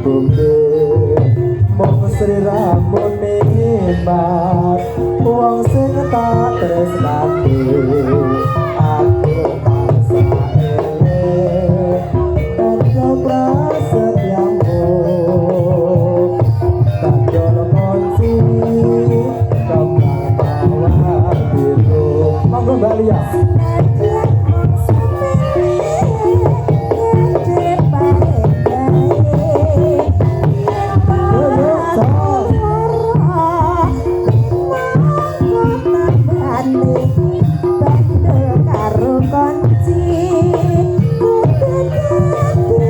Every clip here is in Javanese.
Bukti mung sliramu nikmat, wong sing tak tresnani. Aku tansah eling tandha prasetyamu, bandol kunci kembang mawar biru. Monggo, Mbak Lia. Senajan mung sepele, gede paling gawe yen Yo yo aku lara minangka tambane. Bandel karo kunci kudu dadi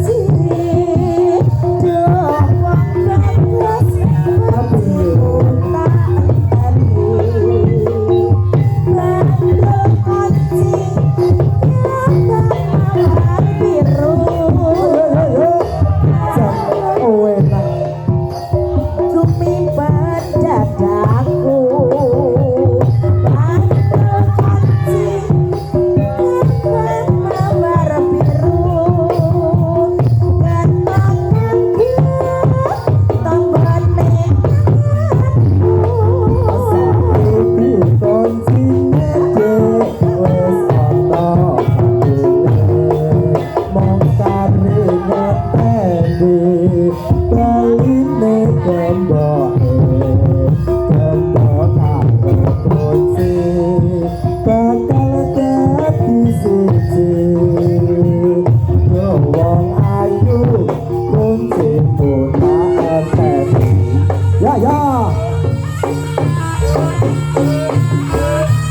siji. Duh, wong bagus kuncimu tak enteni. Bandel kunci kembang mawar biru. Yo yo yo, jan enak. Tumiban dadaku. Bandel kunci kembang mawar biru, ketok tambane tanganku. Saiki kuncine, Dek, wis ana bandele, mung kari ngenteni.